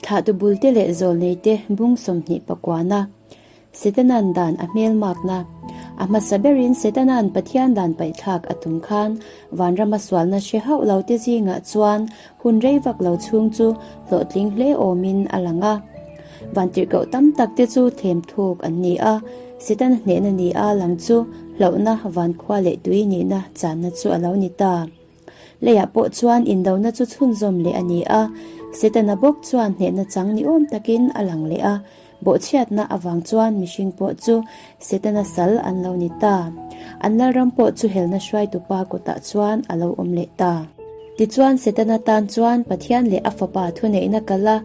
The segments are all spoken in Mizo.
Thlahtu bulte leh zawlneite bung 20 pakuana Setana'n dan a hmelmakna. A hmasa berin Setana'n Pathian dan paihthlak a tum khan vanrama sualna hre hauh lo te zingah chuan hun rei vak lo chhung chu hlawhtling hle awmin a lang a. Vantirhkoh tam tak te chu thlem thuk an ni a, Setana hnehna ni a lang chu hlauhna vankhua leh tui nihna channa chu a lo ni ta. Leiah pawh chuan indona chu chhunzawm leh a ni a, Setana bawk chuan hnehna chang ni awm takin a lang leh a, bawhchhiatna avang chuan mihring pawh chu Setana sal an lo ni ta. An lalram pawh chu helna hruaitupa kutah chuan a lo awm leh ta. Tichuan Setana tan chuan Pathian leh a Fapa thuneihna kal a,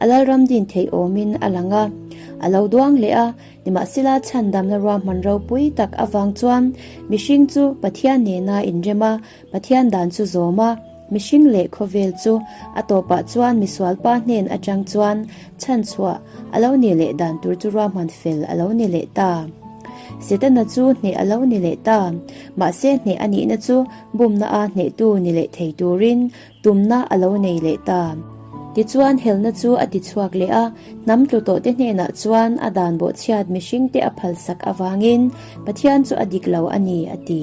A lalram din theih awmin a lang a, a lo duang leh a, nimahsela chhandamna ruahman ropui tak avang chuan mihring chu Pathian nena inrem a, Pathian dan chu zawm a, mihring leh khawvel chu a tawpah chuan misualpa hnen atang chuan chhanchhuah a lo ni leh dan tur chu ruahman fel a lo ni leh ta. Setana chu hneh a lo ni leh ta, mahse hneh a nihna chu bumna a hnehtu ni leh thei turin Tumna a lo nei leh ta. Tichuan helna chu a ti chhuak leh a, hnam tlu tawhte hnenah chuan a dan bawhchhiat mihringte a phalsak avangin Pathian chu a dik lo a ni, a ti.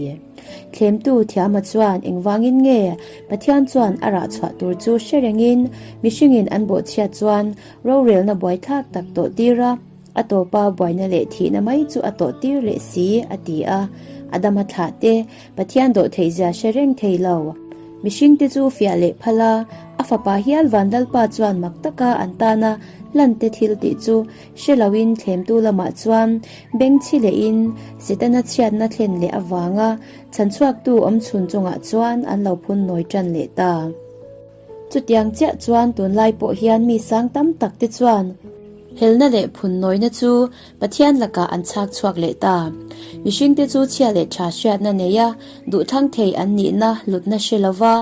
Thlemtu Thiama chuan engvangin nge Pathian chuan a rah chhuah tur chu hre rengin mihringin an bawhchhiat chuan rorelna buaithlak tak tawh tir a, a tawpa buaina leh thihna mai chu a tawh tir leh si, a ti a. Adama thlah te Pathian dawh theihzia hre reng thei lo. Mihringte chu fiah leh phal a, a fapa hial Vanlalpa chuan mak taka an tana hlante thil tih chu hre loin thlemtu lamah chuan bengchhi lehin Setana chhiatna thlen leh avanga chhanchhuaktu awmchhun chungah chuan an lo phun nawi tan leh ta. Chutiang chiah chuan tunlai pawh hian mi sang tam tak te chuan helna leh phunnawina chu Pathian lakah an chhak chhuak leh ta. Mihringte chu chhia leh tha hriatna nei a, duhthlang thei an nihna hlutna hre lova,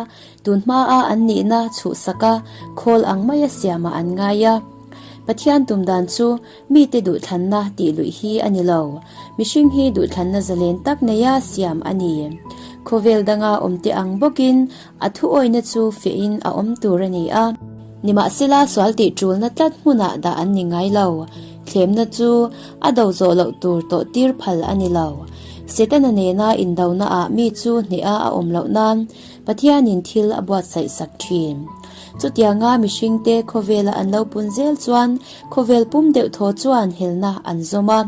tun hmaa an nihna chhuhsak a, khawl ang maia siamah an ngai a. Pathian tum dan chu mite duhthlanna tih luih hi a ni lo. Mihring hi duhthlanna zalen tak neia siam a ni. Khawvel danga awmte ang bawkin A thuawihna chu fiahin a awm tur a ni a. Nimahsela sual tih ṭulna tlat hmunah dah an ni ngai lo. Thlemna chu a do zawh loh tur tawh tir phal a ni lo. Setana nena indonaah mi chu hneha a awm loh nan Pathianin thil a buatsaih sak ṭhin. Chutianga mihringte khawvela an lo pun zel chuan khawvel pum deuh thaw chuan helna an zawm a.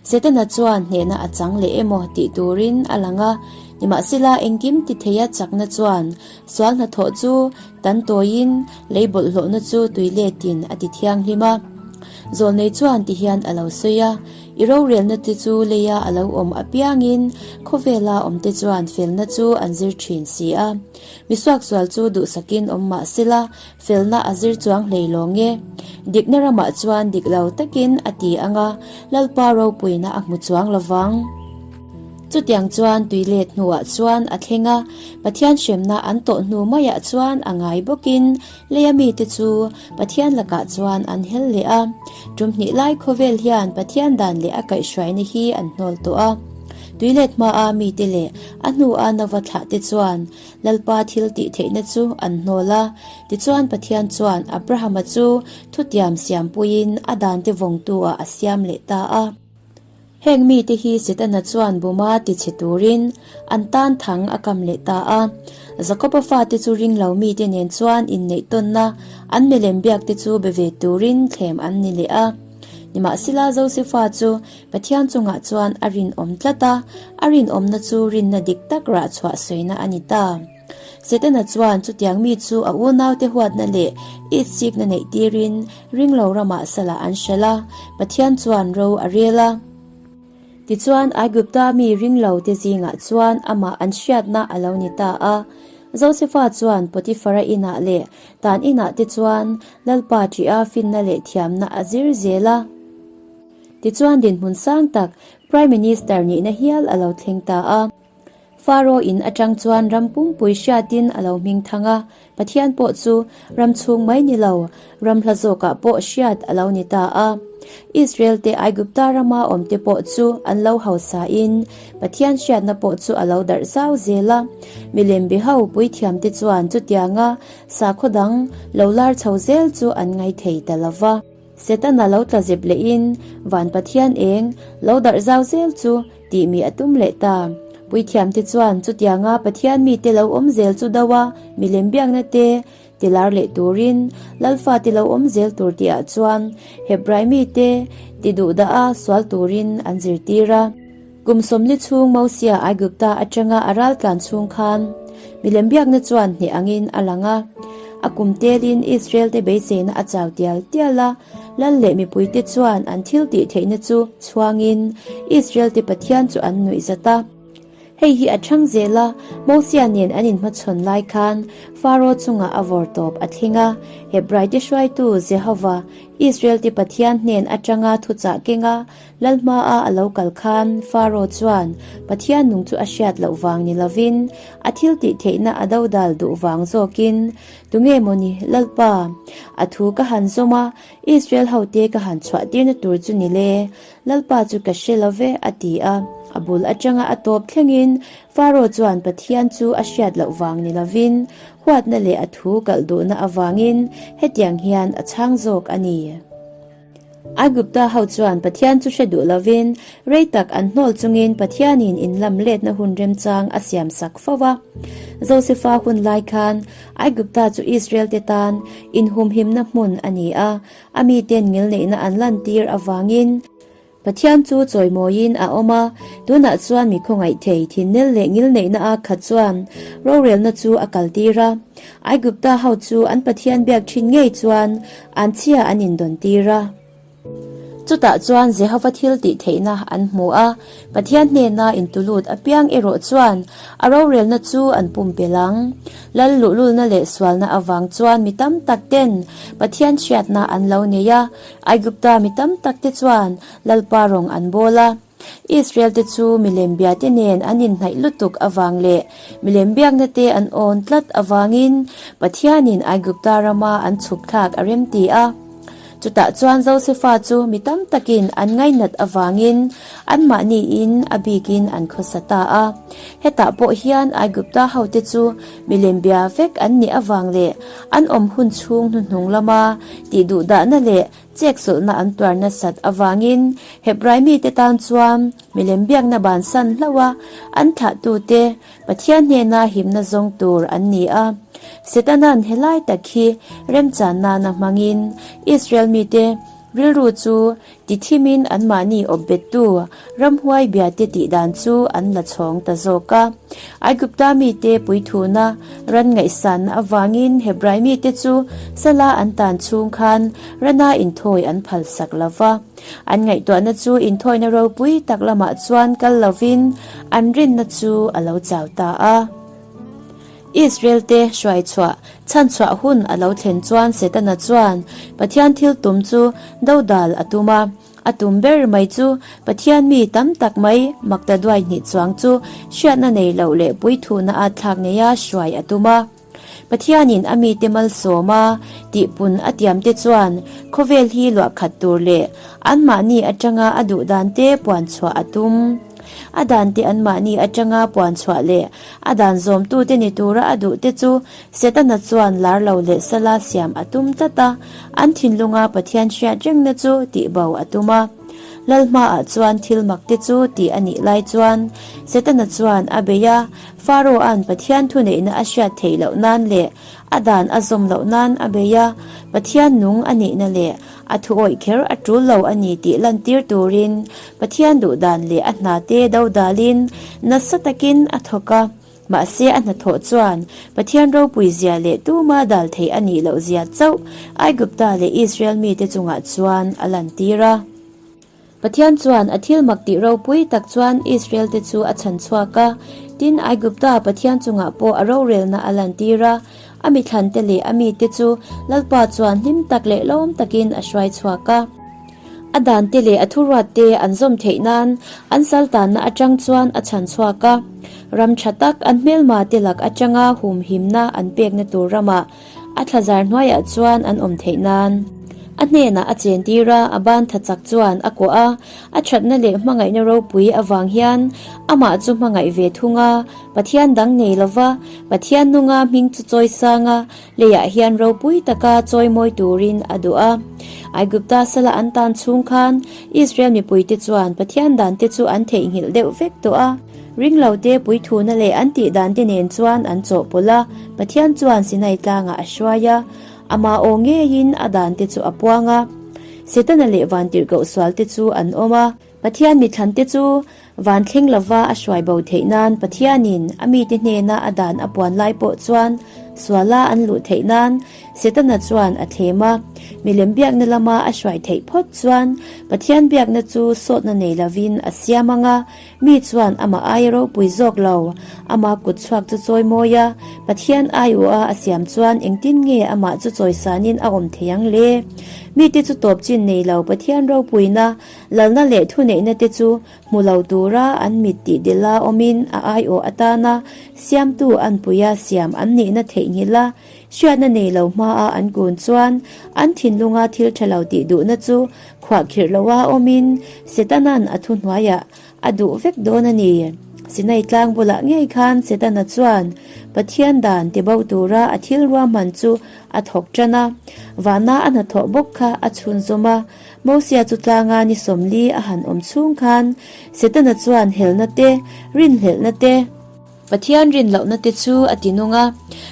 Setana chuan hnehna a chang leh emaw tih turin a lang a, nimahsela engkim ti theia chakna chuan sual hnathawh chu tan tawiin lei bawlhhlawhna chu tui letin a ti thianghlim a. Zawlnei chuan ti hian a lo sawi a, I rorelna te chu leia a lo awm apiangin khawvela awmte chuan felna chu an zir thin si a. Misuaksual chu duhsakin awm mahsela Felna a zir chuang hlei lawng e. Dikna ramah chuan dik lo takin a ti ang a, Lalpa ropuina a hmu chuang lo vang. Chutiang chuan tui let hnuah chuan a thleng a, Pathian hremna an tawh hnu maiah chuan a ngai bawkin leia mite chu Pathian lakah chuan an hel leh a. Tum hnih lai khawvel hian Pathian dan leh a kaihhruaina hi an hnawl tawh a. Tui let hmaa mite leh a hnua nova thlahte chuan Lalpa thil tih theihna chu an hnawl a, tichuan Pathian chuan Abrahama chu thutiam siampuiin a dante vawngtu-ah a siam leh ta a. Heng mite hi Setana chuan buma tichhe turin an tan thang a kam leh ta a. Jakoba fate chu ringlo mite nen chuan inneih tawnna an milem biakte chu be ve turin thlem an ni leh a. Nimahsela Josefa chu Pathian chungah chuan a rinawm tlat a, a rinawmna chu rinna dik tak rah chhuah sawina a ni ta. Setana chuan chutiang mi chu a unaute huatna leh itsikna neih tirin ringlo ramah salah an hralh a, Pathian chuan ro a rel a. Tichuan Aigupta mi ringlo te zingah chuan amah an hriatna a lo ni ta a. Josefa chuan Potifara inah leh tan inah te chuan Lalpa ṭiha finna leh thiamna a zir zel a. Tichuan dinhmun sang tak Prime Minister nihna hial a lo thleng ta a. Faro in atang chuan ram pumpui hriatin a lo hming thang a, Pathian pawh chu ram chhung mai ni lo, ram hla zawkah pawh hriat a lo ni ta a. Israel te Aigupta rama awmte pawh chu an lo hausain Pathian hriatna pawh chu a lo darh zau zel a. Milem biho puithiamte chuan chutianga sakhaw dang lo lar chho zel chu an ngaithei ta lo va. Setana lo tla zep lehin van Pathian eng lo darh zau zel chu tih mi a tum leh ta. Puithiamte chuan chutianga Pathian mite lo awm zel chu do a, milem biakna te ti lar leh turin Lalfa ti lo awm zel tur tihah chuan Hebrai mite ti duhdah a sual turin an zirtir a. Kum sawmli chhung Mosia Aigupta atanga a ral tlan chhung khan milem biakna chuan hneh angin a lang a. A kum telin Israel-te beiseina a chau tial tial a, lal leh mipuite chuan an thil tih theihna chu chhuangin Israel-te Pathian chu an nuih zat a. Hei hi a chhang zel a, Mosia nen an inhmachhawn lai khan Faro chungah a vawr tawp a thleng a, Hebraite hruaitu Jehova, Israel-te Pathian hnen atanga thuchah kenga Lal hmaa a lo kal khan Faro chuan Pathian nung chu a hriat loh vang ni lovin a thil tih theihna a dodal duh vang zawkin, Tunge mawni, Lalpa? A thu ka han zawm a, Israel hote ka han chhuah tirna tur chu ni le, Lalpa chu ka hre lo ve, a ti a. A bul atanga a tawp thlengin Faro chuan Pathian chu a hriat loh vang ni lovin huatna leh a thu kalh duhna avangin hetiang hian a chhang zawk a ni. Aigupta ho chuan Pathian chu hre duh lovin rei tak an hnawl chungin Pathianin inlam letna hun remchang a siam sak fo a. Josefa hun lai khan Aigupta chu Israel-te tan inhumhimna hmun a ni a, a miten ngilneihna an lantir avangin Pathian chu chawimawiin a awm a, tunah chuan mi khawngaih thei thinnel leh ngilneihna a khat chuan rorelna chu a kaltir a. Aigupta ho chu an Pathian biak thin ngei chuan an chhia an indawn tir a. Chutah chuan Jehova thil tih theihna an hmu a, Pathian hnena intulut apiang erawh chuan a rorelna chu an pumpelh ang. Lal luhlulna leh sualna avang chuan mi tam tak ten Pathian hriatna an lo nei a, Aigupta mi tam tak te chuan Lalpa rawng an bawl a. Israel-te chu milem biate nen an inhnaih lutuk avang leh milem biakna te an awn tlat avangin Pathianin Aigupta rama an chhuk thlak a remti a. Chutah chuan Josefa chu mi tam takin an ngainat avangin anmahniin a bikin an khawsa ta a. Hetah pawh hian Aigupta hote chu milem bia vek an nih avang leh an awm hun chhung hnuhnung lama tihduhdahna leh Cheksawlhna an tuar nasat avangin Hebrai mite tan chuan milem biakna bansan hlauh a, an thlahtute Pathian hnena himna zawng tur an ni a. Setana'n helai tak hi remchan nana hmangin Israel mite rilru chu tithimin anmahni awpbettu ramhuai biate tih dan chu an la chhawng ta zawk a. Aigupta mite puithuna ran ngaihsanna avangin Hebrai mite chu sala an tan chhung khan rana inthawi an phalsak lo va. An ngaihtuahna chu inthawina ropui tak lamah chuan kal lovin an rinna chu a lo chau ta a. Israel te hruaichhuah chhanchhuah hun a lo thlen chuan Setana chuan Pathian thil tum chu dodal a tum a. A tum ber mai chu Pathian mi tam tak mai makta duai hnih chuang chu hriatna nei loh leh puithuhna a thlak neia hruai a tum a. Pathianin a mite malsawm a tihpun a tiamte chuan khawvel hi luah khat tur leh anmahni atanga a duh dante puan chhuah a tum. A dante anmahni atanga puan chhuah leh a dan zawmtute ni tura a duhte chu Setana chuan lar lo leh sala siam a tum tlat a, an thinlunga Pathian hriat rengna chu tihbo a tum a. Lal hmaah chuan thil makte chu tih a nih lai chuan Setana chuan a bei a, Pharaoh-a'n Pathian thuneihna a hriat theih loh nan leh a dan a zawm loh nan a bei a, Pathian nung a nihna leh a thuawih kher a tul lo a ni tih lantir turin Pathian duhdan leh a hnate dodalin nasa takin a thawk a. Mahse a hnathawh chuan Pathian ropui zia leh tuma dal theih a nih loh zia chauh Aigupta leh Israel mite chungah chuan a lantir a. Pathian chuan a thil mak tih ropui tak chuan Israel te chu a chhan chhuak a, tin Aigupta Pathian chungah pawh a rorelna a lantir a, a mithlante leh a mite chu Lalpa chuan hlim tak leh lawm takin a hruai chhuak a. A dante leh a thuruatte an zawm theih nan an saltanna atang chuan a chhan chhuak a. Ram tha tak an hmelma te lak atanga humhimna an pekna tur ramah a thlazar hnuaiah chuan an awm theih nan. A hnenah a chentir a, a ban tha chak chuan a kuah a, a thatna leh hmangaihna ropui avang hian amah chu hmangaih ve thung a, Pathian dang nei lova Pathian nunga hming chu chawi sang a, Leiah hian ropui taka chawimawi turin a duh a. Aigupta sala an tan chhung khan Israel mipuite chuan Pathian dante chu an theihnghilh deuh vek tawh a. Ringlote puithuna leh an tih dante nen chuan an chawhpawlh a, Pathian chuan Sinai tlangah a hruai a, amah aw ngeiin a dante chu a puang a. Setana leh vantirhkoh sualte chu an awm a. Pathian mithlante chu van thleng lova a hruai bo theih nan Pathianin a mite hnena a dan a puan lai pawh chuan suala an luh theih nan Setana chuan a thlem a. Milem biakna lama a hruai theih phawt chuan Pathian biakna chu sawtna nei lovin a siam ang a, mi chuan amah aia ropui zawk lo, ama kut chhuak chu chawi mawi a, Pathian aiawha a siam chuan engtin nge amah chu chawisanin a awm thei ang le? Mite chu tawp chin nei lo Pathian ropuina Lalna leh thuneihna te chu hmu lo tura an mit tih dila awmin a aiawh atana siamtu anpuia siam an nihna theihnghilh a, hriatna nei lo hmaa an kun chuan an thinlunga thil tha lo tih duhna chu khuahkhirh loa awmin Setana'n a thuhnuaiah a duh vek dawn a ni. Sinai tlang bulah ngei khan Setana chuan Pathian dan tibo tura a thil ruahman chu a thawk tan a, vana a hnathawh bawk kha a chhunzawm a. Mosia chu tlanga ni 40 a han awm chhung khan Setana chuan helna te, rinhlelhna te, Pathian rinlohna te chu a ti nung a.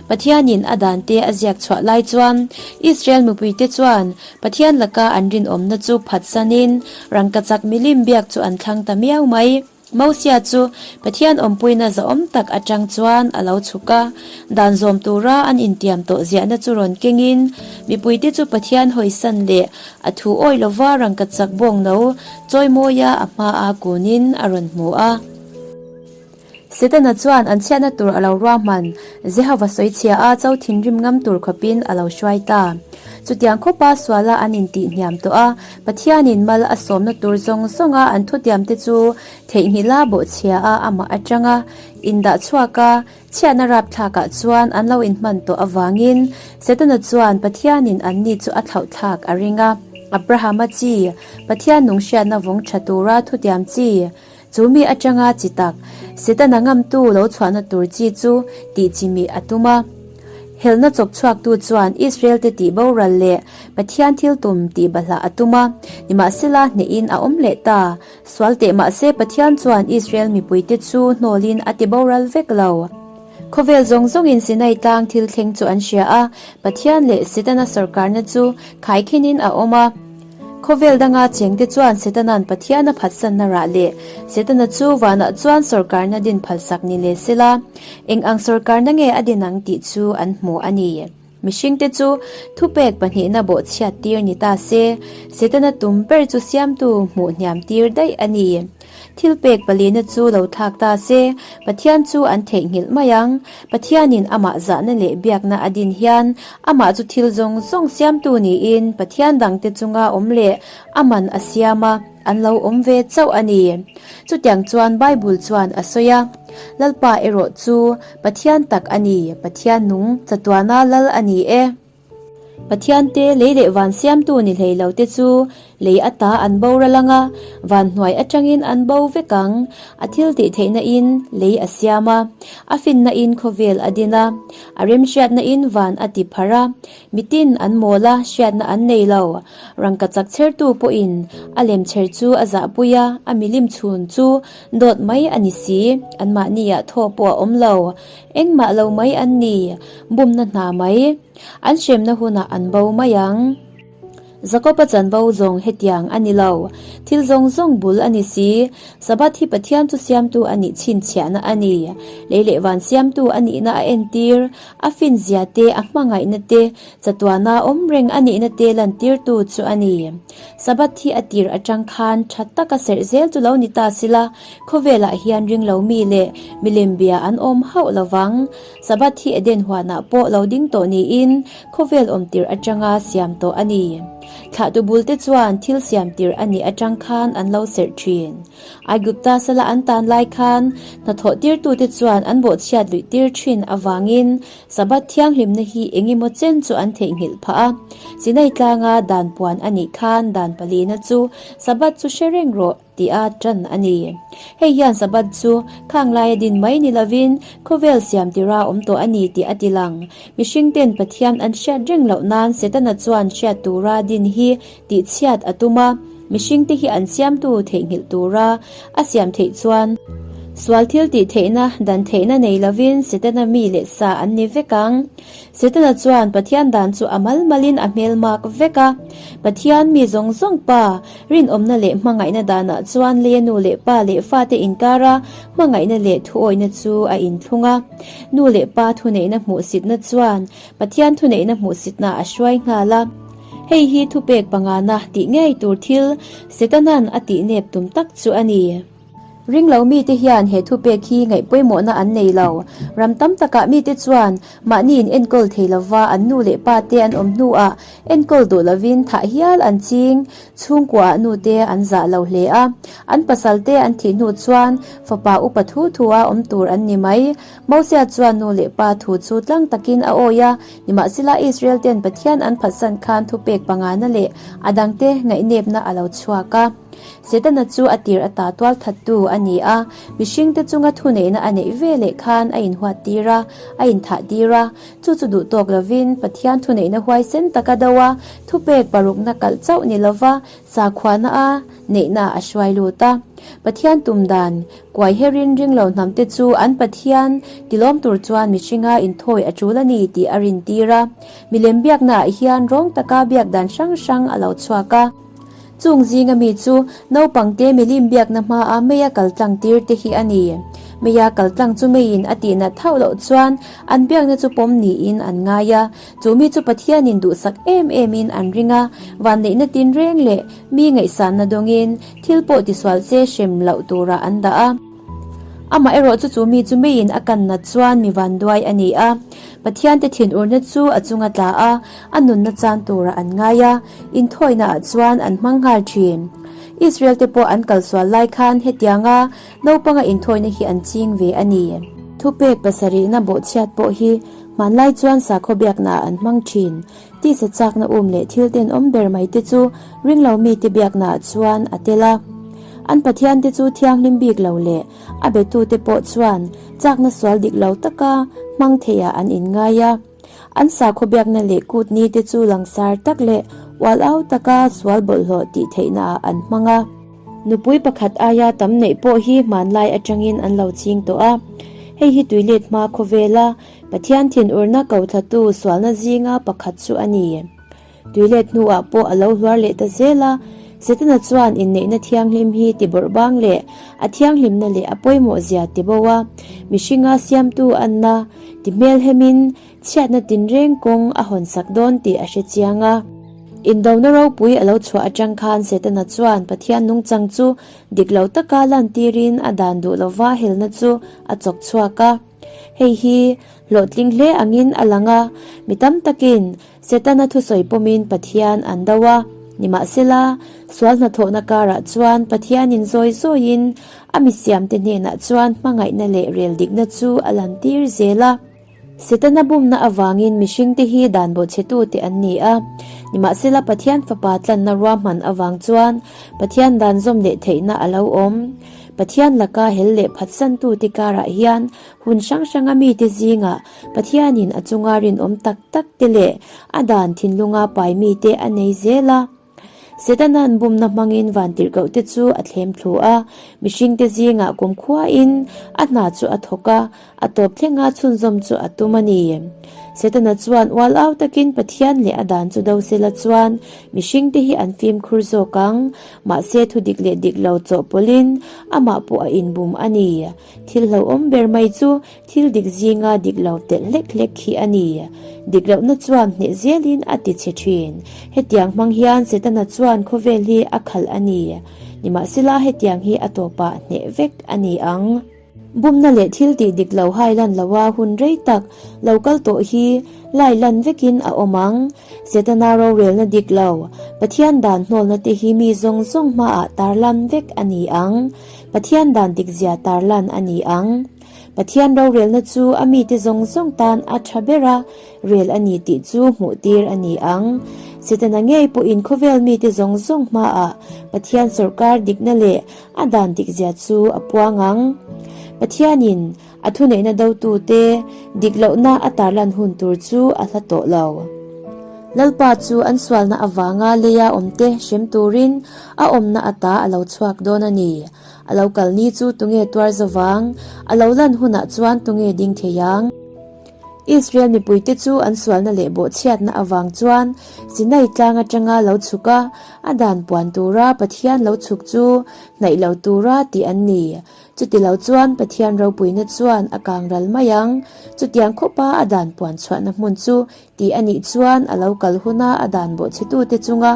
Pathianin a dan te a ziak chhuah lai chuan Israel mipuite chuan Pathian laka an rinawmna chu phatsanin rangkachak milim biak chu an thlang ta miau mai. Mosia chu Pathian awmpuina zahawm tak atang chuan a lo chhuk a, dan zawm tura an intiam tawh ziahna chu rawn kengin, mipuite chu Pathian hawisan leh a thu awi lova rangkachak bawng no chawimawia a hmaa kunin a rawn hmu a. Setana chuan an chhiatna tur a lo ruahman, Jehova sawichhia a cho thinrim ngam tur khawpin a lo hruai ta. Chutiang khawpa suala an intihhniam tawh a, Pathianin mal a sawmna tur zawng zawnga an thutiamte chu theihnghilha bawhchhia a amah atanga indah chhuak a, chhiatna rapthlakah chuan an lo inhman tawh avangin Setana chuan Pathianin anni chu a thlauhthlak a ring a. Abrahama chi, Pathian nung hriatna vawng tha tura thutiam chi, Chu mi atanga chi tak, Setana ngamtu lo chhuahna tur chi chu tih chi mih a tum a. Helna chawp chhuaktu chuan Israel-te tih boral leh Pathian thil tum tih bahlah a tum a, nimahsela hnehin a awm leh ta. Sual teh mahse Pathian chuan Israel mipuite chu hnawlin a ti boral vek lo. Khawvel zawng zawngin Sinai tlang thil thleng chu an hria a, Pathian leh Setana sawrkarna chu khaikhinin a awm a. Khawvel danga chengte chuan Setana'n Pathian a phatsanna rah leh Setana chu vanah chuan sawrkarna din phalsak ni leh sela, eng ang sawrkarna nge a din ang tih chu an hmu a ni. Mihringte chu thupek pahnihna bawhchhiat tir ni ta se, Setana tum ber chu siamtu hmuh hniam tir daih a ni. Thilpek palina chu lo thlak ta se, Pathian chu an theihnghilh mai ang. Pathianin amah zahna leh biakna a din hian amah chu thil zawng zawng siamtu niin Pathian dangte chunga awm leh a man a siam a, an lo awm ve chauh a ni. Chutiang chuan Bible chuan a sawi a, Lalpa erawh chu Pathian tak a ni, Pathian nung chatuana lal a ni e. Pathiante lei leh van siamtu ni hlei lo te chu lei ata an boral ang a, van hnuai atangin an bo vek ang. A thil tih theihna in lei a siam a, a finna in khawvel a din a, a remhriatna in van a ti pharh a, mitin an mawl a, hriatna an nei lo. Rangkachak chhertu pawhin a lem chher chu a zahpui a, a milim chhun chu dawt mai a ni si, anmahniah thaw pawh a awm lo. Engmah lo mai an ni, bumna hna mai. An hremna hunah an bo mai ang. Jakob-a chanvo zawng hetiang a ni lo. Thil zawng zawng bul a ni si. Sabbath hi Pathian chu siamtu a nih chhinchhiahna a ni. Lei leh van siamtu a nihna a entir, a finzia te, a hmangaihna te, chatuana awm reng a nihna te lantirtu chu a ni. Sabbath hi a tir atang khan tha taka serh zel chu lo ni ta sila, khawvelah hian ringlo mi leh milem bia an awm hauh lovang. Sabbath hi Eden huanah pawh lo ding tawh niin khawvel awm tirh atanga siam tawh a ni. Thlahtu bulte chuan thil siam tir a nih atang khan an lo serh thin. Aigupta sala an tan lai khan hnathawh tirtute chuan an bawhchhiat luih tir thin avangin Sabbath thianghlimna hi engemaw chen chu an theihnghilh phah a. Sinai tlanga dan puan a nih khan dan palina chu Sabbath chu hre reng rawh tia tan a ni. Hei hian Sabbath chu khang laia din mai ni lovin khawvel siam tira awm tawh a ni tih a ti lang. Mihringten Pathian an hriat reng loh nan Setana chuan hriat tura din hi tihchhiat a tum a, mihringte hi an siamtu theihnghilh tura a siam theih chuan sual thil tih theihna dan theihna nei lovin Setana mi leh sa an ni vek ang. Setana chuan Pathian dan chu a mal malin a hmelmak vek a, Pathian mi zawng zawng pa rinawmna leh hmangaihna danah chuan leia nu leh pa leh fate inkara hmangaihna leh thuawihna chu a inthlung a. Nu leh pa thuneihna hmuhsitna chuan Pathian thuneihna hmuhsitna a hruai nghal a. Hei hi thupek pangana tih ngei tur thil Setana'n a tih nep tum tak chu a ni. Ringlo mite hian he thupek hi ngaih pawimawhna an nei lo. Ram tam takah mite chuan mahni in enkawl thei lova an nu leh pa te an awm hnuah enkawl duh lovin thah hial an ching. Chhungkuaah nute an zah lo hle a, an pasal te an thih hnu chuan fapa upa thu thua awm tur an ni mai. Mosia chuan nu leh pa thu chu tlang takin a awi a, nimahsela Israel ten Pathian an phatsan khan thupek pangana leh a dangte ngaihnepna a lo chhuak a. Setana chu a tir ata tual thattu a ni a, mihringte chunga thuneihna a neih ve leh khan a inhuat tir a, a inthah tir a. Chu chu duh tawk lovin Pathian thuneihna huaisen taka do a, thupek parukna kalh chauh ni lova sakhuana a neihna a hruai lut a. Pathian tum dan Kuai herin ringlo hnamte chu an Pathian tilawm tur chuan mihringa inthawi a tul a ni tih a rintir a. Milem biaknaah hian rawng taka biak dan hrang hrang a lo chhuak a. Chung zinga mi chu naupangte milim biakna hmaa meia kal tlang tir te hi a ni. Meia kal tlang chu meiin a tihnat hauh loh chuan an biakna chu pawm niin an ngai a. Chu mi chu Pathianin duhsak em emin an ring a, vanneihna tinreng leh mi ngaihsanna dawngin Thil pawh tisual che hrem loh turah an dah a. Amah erawh chu chu mi chu meiin a kan nat chuan mi vanduai a ni a. Pathiante thinurna chu a chunga tla a, a nunna chan turah an ngai a, inthawihnaah chuan an hmang nghal thin. Israel-te pawh an kalsual lai khan hetianga naupanga inthawihna hi an ching ve a ni. Thupek pasarihna bawhchhiat pawh hi hmanlai chuan sakhaw biaknaah an hmang thin. Tisa chakna um leh thil tenawm ber mai te chu ringlo mite biaknaah chuan a tel a. An Pathiante chu thianghlim bik lo leh a betute pawh chuan chakna sual dik lo taka hmang theiah an inngai a. An sakhaw biakna leh kut ni te chu langsar tak leh ual au taka sual bawlhhlawh tih theihnaah an hmang a. Nupui pakhat aia tam neih pawh hi hmanlai atangin an lo ching tawh a. Hei hi tuilet hma khawvela Pathian thinurna ko thlatu sualna zinga pakhat chu a ni. Tuilet hnuah pawh a lo hluar leh ta zel a, Setana chuan inneihna thianghlim hi tibawrh bang leh a thianghlimna leh a pawimawh zia ti bo a, mihringa siamtu anna ti hmelhemin chhiatna tinreng kawng a hawnsak dawn tih a hre chiang a. Indona ropui a lo chhuah atang khan Setana chuan Pathian nungchang chu dik lo taka lantirin a dan duh lova helna chu a chawk chhuak a. Hei hi hlawhtling hle angin a lang a, mi tam takin Setana thusawi pawmin Pathian an do a. Nimahsela, sual hnathawhna karah chuan Pathianin zawi zawiin a mi siamte hnenah chuan hmangaihna leh reldikna chu a lantir zel a. Setana bumna avangin mihringte hi dan bawhchhetute an ni a. Nimahsela, Pathian Fapa tlanna ruahman avang chuan Pathian dan zawm leh theihna a lo awm. Pathian laka hel leh phatsantute karah hian hun hrang hranga mite zingah Pathianin a chunga rinawm tak tak te leh a dan thinlunga pai mite a nei zel a. Setana'n bumna hmangin vantirhkohte chu a thlem thlu a, mihringte zingah kumkhuain a hna chu a thawk a, A tawp thlenga chhunzawm chu a tum a ni. Setana chuan ual au takin Pathian leh a dan chu do sela chuan mihringte hi an fimkhur zawk ang. Mahse thu dik leh dik lo chawhpawlhin amah pawh a inbum a ni. Thil hlauhawm ber mai chu thil dik zinga dik lo telh hlek hlek hi a ni. Dik lohna chuan hneh zelin a ti chhe thin. Hetiang hmang hian Setana chuan khawvel hi a khalh a ni. Nimahsela hetiang hi a tawpah hneh vek a ni ang. Bumna leh thil tih dik lo hai lan loa hun rei tak lo kal tawh hi lai lan vekin a awm ang. Setana rorelna dik lo, Pathian dan hnawlna te hi mi zawng zawng hmaah tarlan vek a ni ang. Pathian dan dikzia tarlan a ni ang. Pathian rorelna chu a mite zawng zawng tan a tha ber a, rel a ni tih chu hmuhtir a ni ang. Setana ngei pawhin khawvel mite zawng zawng hmaah Pathian sawrkar dikna leh a dan dikzia chu a puang ang. Pathianin a thuneihna dotute dik lohna a tarlan hun tur chu a hla tawh lo. Lalpa chu an sualna avanga leia awmte hrem turin a awmna ata a lo chhuak dawn a ni. A lo kal ni chu tunge tuar zavang? A lo lan hunah chuan tunge ding thei ang? Israel mipuite chu an sualna leh bawhchhiatna avang chuan Sinai tlang atanga lo chhuk a, a dan puan tura Pathian lo chhuk chu hnaih lo tura tih an ni. Chuti lo chuan Pathian ropuina chuan a kang ral mai ang. Chutiang khawpa a dan puan chhuahna hmun chu tih a nih chuan a lo kal huna a dan bawhchhetute chunga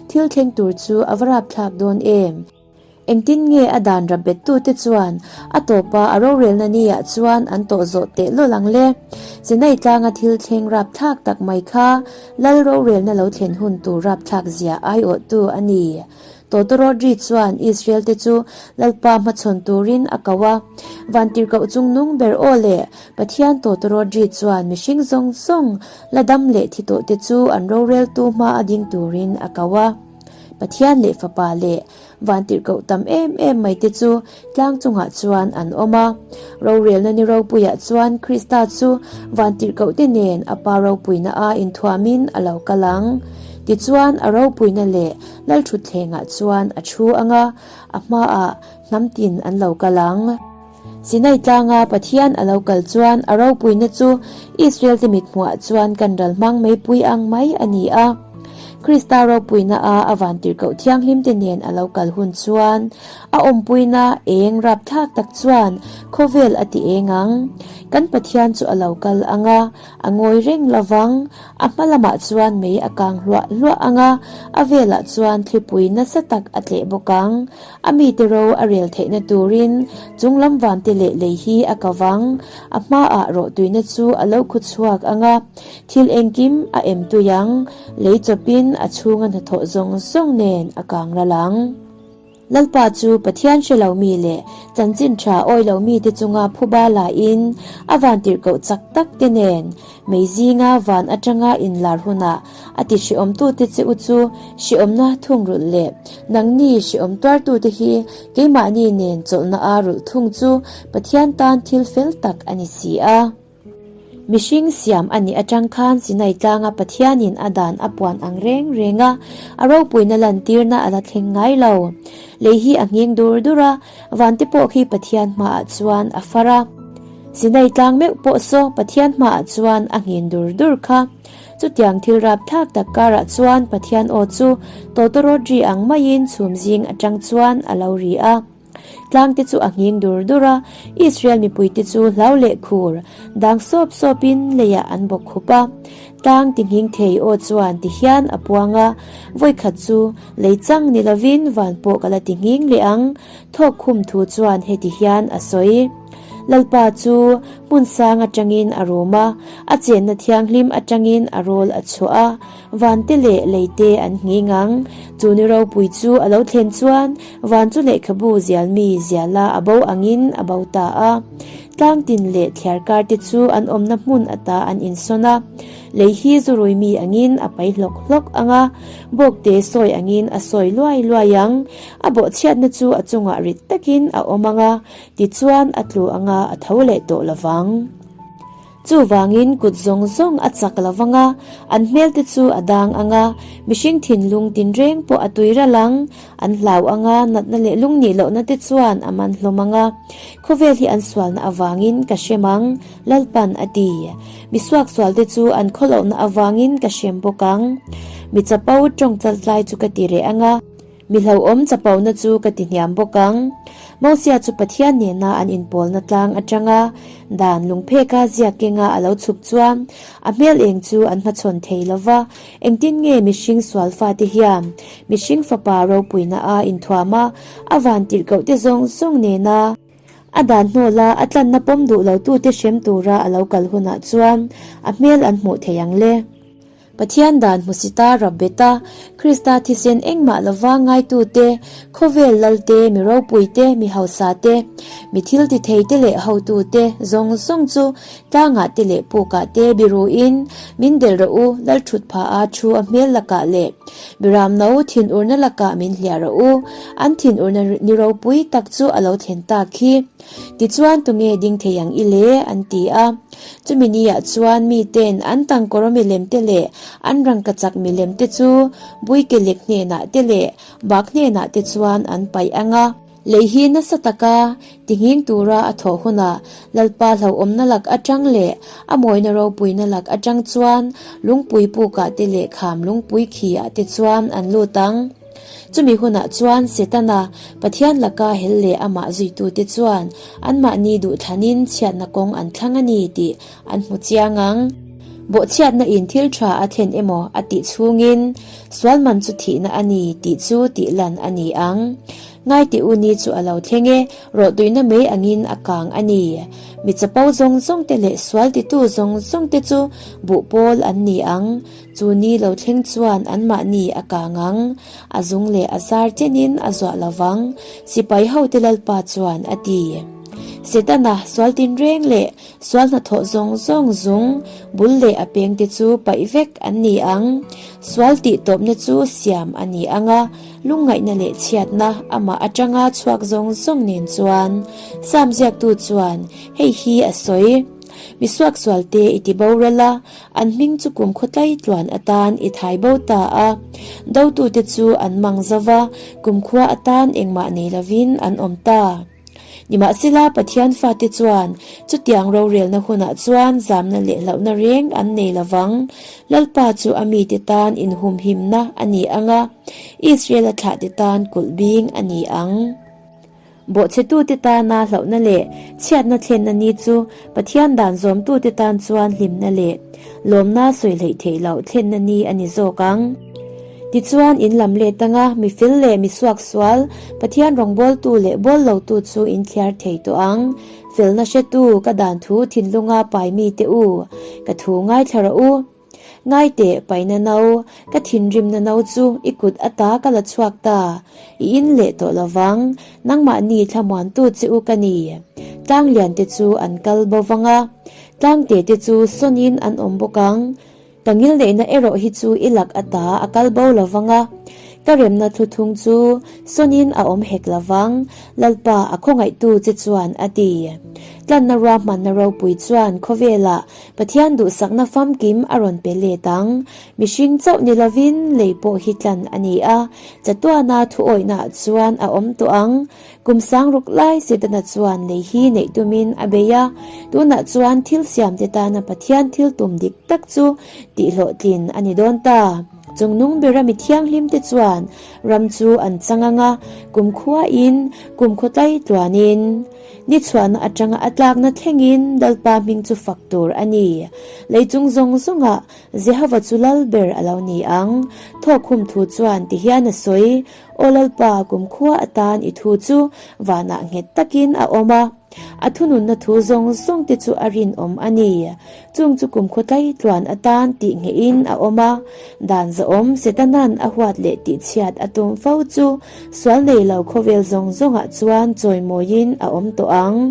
thil thleng tur chu a va rapthlak dawn em? Engtin nge a dan rap bettute chuan a tawpa a rorelna niah chuan an tawh zawh teh lawlh ang le? Chenai tlanga thil thleng rapthlak tak mai kha Lal rorelna lo thlen hun tur rapthlak zia aiawhtu a ni. Tawtawrawt ri chuan Israel-te chu Lalpa hmachhawn turin a ko a. Vantirhkoh chungnung ber aw leh Pathian tawtawrawt ri chuan mihring zawng zawng la dam leh thi tawhte chu an roreltu hma a ding turin a ko a. Pathian leh Fapa leh Vantirhkoh tam em em mai te chu tlang chungah chuan an awm a. Rorelna ni ropuiah chuan Krista chu Vantirhkoh te nen a Pa ropuina a inthuamin a lo kal ang. Tichuan a ropuina leh Lalthutthlengah chuan a thu ang a, a hmaah hnam tin an lo kal ang. Sinai tlanga Pathian a lo kal chuan a ropuina chu Israel te mithmuhah chuan kan ral hmang meipui ang mai a ni a. Krista ropuina a a vantirhkoh thianghlim te nen a lo kal hun chuan a awmpuina eng rapthlak tak chuan khawvel a ti eng ang. Kan Pathian chu a lo kal ang a, a ngawi reng lo vang. A hma lamah chuan mei a kang hluah hluah ang a, a velah chuan thlipui nasa tak a tleh bawk ang. A mite ro a rel theihna turin chung lam vante leh lei hi a ka vang. A hmaah rawhtuina chu a lo khu chhuak ang a, thil engkim a em tui ang, lei chawpin a chhunga hnathawh zawng zawng nen a kang ral ang. Lalpa chu Pathian hre lo mi leh chanchin tha awi lo mite chunga phuba lain a vantirhkoh chak tak te nen mei zinga van atanga inlar hunah A ti hreawmtute che u chu hreawmna thungrulh leh nangni hreawm tuartute hi keimahni nen chawlhna a rulh thung chu Pathian tan thil fel tak a ni si a. Mihring siam a nih atang khan Sinai tlanga Pathianin a dan a puan ang reng reng a, a ropuina lantirna a la thleng ngai lo. Lei hi a nghing dur dur a, Vante pawh khi Pathian hmaah chuan a far a. Sinai tlang meuh pawh saw Pathian hmaah chuan a nghin dur dur kha. Chutiang thil rapthlak tak karah chuan Pathian aw chu tawtawrawt ri ang maiin chhum zing atang chuan a lo ri a. Tlangte chu a nghing dur dur a, Israel mipuite chu hlau leh khur dang sawp sawpin leiah an bawk khup a. Tlang ti nghing thei aw chuan ti hian a puang a, Vawikhat chu lei chang ni lovin van pawh ka la ti nghing leh ang, thawk khum thu chuan heti hian a sawi. Lalpa chu hmun sang atangin a rum a, a chenna thianghlim atangin a rawl a chhuah a, vante leh leite an nghing ang. Chu ni ropui chu a lo thlen chuan van chu lehkhabu zialmi ziala a bo angin a bo ta a. Tlang tin leh thliarkar te chu an awmna hmun ata an insawn a, lei hi zurui mi angin a pai hlawk hlawk ang a, bawkte sawi angin a sawi luai luai ang. A bawhchhiatna chu a chungah rit takin a awm ang a, Tichuan a tlu anga a tho leh tawh lovang. Chuvangin kut zawng zawng a chak lovang a, an hmelte chu a dang ang a, mihring thinlung tinreng pawh a tui ral ang, an hlau ang a, natna leh lungnih lohna te chuan a man hlawm ang a. Khawvel hi an sualna avangin ka hrem ang, Lalpan a ti. Mi suaksualte chu an khawlohna avangin ka hrem bawk ang. Mi chapo tawng chaltlai chu ka ti reh ang a. Mi hlauhawm chapona chu ka ti hniam bawk ang. Mosia chu Pathian nena an inpawlna tlang atanga dan lungpheka ziak kenga a lo chhuk chuan a hmel eng chu an hmachhawn thei lo va, engtin nge mihring sual fate hian mihring fapa ropuina a inthuam a, a van tirhkohte zawng zawng nena. A dan hnawla a tlanna pawm duh lotute hrem tura a lo kal hunah chuan a hmel an hmuh thei ang le. Pathian dan hmusita rap bet a, Krista thisen engmah lova ngaitute, khawvel lalte, mi ropuite, mi hausate, mi thil titheite leh hotute zawng zawng chu tlangah te leh pukah te biruin min delh rawh u, Lalthut pha a thu a hmel lakah leh Biramno thinurna lakah min hliah rawh u, an thinurna ni ropui tak chu a lo thlen tak hi. Tichuan tunge ding thei ang i le? an ti a. Chumi niah chuan miten an tangkawr milem te leh an rangkachak milem te chu Buikelek hnenah te leh Bak hnenah te chuan an paih ang a. Lei hi nasa taka tinghing tura a thawh hunah Lalpa hlauhawmna lak atang leh a mawina ropuina lak atang chuan lungpui pukah te leh kham lungpui khi ah te chuan an lut ang. Chumi hunah chuan Setana, Pathian laka hel leh amah zuitute chuan anmahni duhthlanin chhiatna kawng an thlang a ni tih an hmu chiang ang. Bawhchhiatna in thil tha a thlen emaw a tih chhungin sual man chu thihna a ni tih chu tih lan a ni ang. Ngaite u ni chu a lo thleng e, rawhtuina mai angin a kang a ni. Mi chapo zawng zawng te leh sual titu zawng zawng te chu buh pawl an ni ang. Chu ni lo thleng chuan anmahni a kang ang, a zung leh a zar chenin a zuah lo vang, sipai hote Lalpa chuan a ti. Setana sual tinreng leh sual hnathawh zawng zawng zung bul leh a pengte chu paih vek an ni ang. Sual tih tawpna chu siam a ni ang a, lungngaihna leh chhiatna amah atanga chhuak zawng zawng nen chuan. Sam ziaktu chuan hei hi a sawi, Mi suaksualte i ti boral a, An hming chu kum khawtlai tluan atan i thai bo ta a, dotute chu an mang zo va, kumkhua atan engmah nei lovin an awm ta. Nimahsela, Pathian fate chuan chutiang rorelna hunah chuan zamna leh hlauhna reng an nei lo vang. Lalpa chu a mite tan inhumhimna a ni ang a, Israel-a thlahte tan kulh bing a ni ang. Bawhchhetute tana hlauhna leh chhiatna thlenna ni chu Pathian dan zawmtute tan chuan hlimna leh lawmna sawi hleih theih loh thlenna ni a ni zawk ang. Tichuan, in lam let anga mi fel leh mi suaksual, Pathian rawngbawltu leh bawl lotu chu in thliar thei tawh ang. Felna hretu, ka dan thu thinlunga pai mite u, ka thu ngaithla rawh u. Ngai teh, paina no, ka thinrimna no chu i kut ata ka la chhuak ta, i in leh tawh lo vang, nangmahni thlamuantu che u ka ni. Tlang lian te chu an kal bo vang a, tlang te te chu sawnin an awm bawk ang. Ka ngilneihna erawh hi chu i lak ata a kal bo lo vang a, ka remna thluthung chu sawnin a awm hek lo vang, Lalpa a khawngaihtu che chuan a ti. Tlanna ruahmanna ropui chuan khawvelah Pathian duhsakna famkim a rawn pe let ang. Mihring chauh ni lovin lei pawh hi tlan a ni a, chatuana thuawihnaah chuan a awm tawh ang. Kum sangruk lai Setana chuan lei hi neih tumin a bei a, tunah chuan thil siamte tana Pathian thil tum dik tak chu tihhlawhtlin a ni dawn ta. Chungnung bera mi thianghlimte chuan ram chu an chang ang a, kumkhuain, kumkhaw tlaitluanin. Ni chhuahna atanga a tlakna thlengin Lalpa hming chu fak tur a ni. Leichung zawng zawngah Jehova chu lal ber a lo ni ang. Thawkkhum thu chuan ti hian a sawi, Aw Lalpa, kumkhua atan i thu chu vanah nghet takin a awm a. A thununna thu zawng zawng te chu a rinawm a ni. Chung chu kumkhaw tlaitluan atan tih nghehin a awm a, dan zahawm Setana'n a huat leh tihchhiat a tum fo chu sual nei lo khawvel zawng zawngah chuan chawimawiin a awm tawh ang.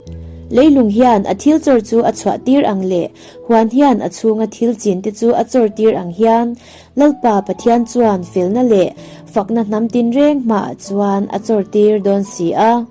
Leilung hian a thil chawr chu a chhuah tir ang leh huan hian a chhunga thil chin te chu a chawr tir ang hian Lalpa Pathian chuan felna leh fakna hnam tinreng hmaah chuan a chawr tir dawn si a.